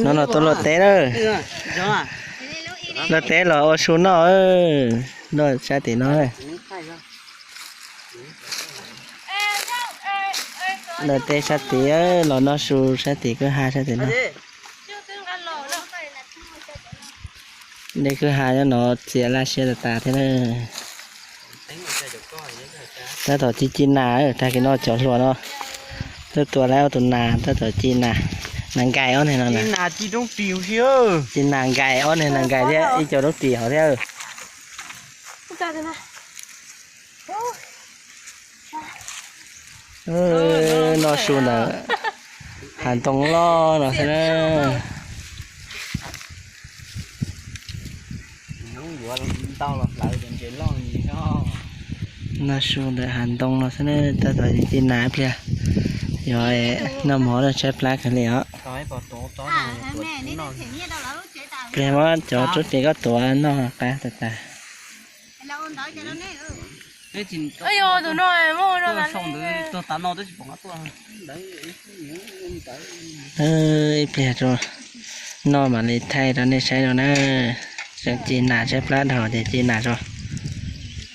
No no tuaj luaj teb na. Luaj teb los ua su noj. Luaj sab tim no. Luaj teb sab tid los noj su sab tim kwj ha sab tim no. Dej kwj ha nyob no txias laj siab tas tas thiab na. Tab tom ci ci nas, tag kis no cov hluas no tuaj tua lawv ob tug nas, tab tom ci nas, nas nkais ob niag no na. Ci nas nkais ob niag nas nkais thiab ib co roob ris hauv thiab. Noj su ntawm hav ntoo loj no xwb na. Noj su ntawm hav ntoo no xwb na, tab tom ci nas ib pliag. Yog noj mov no tshaib plab kawg li os. Pliag muab cov roob ris koj tuav noj qab tas tas. Ib pliag rau noj mam li thaij rau nej saib rau na. Tseem ci nas tshaib plab dhau ces ci nas rau.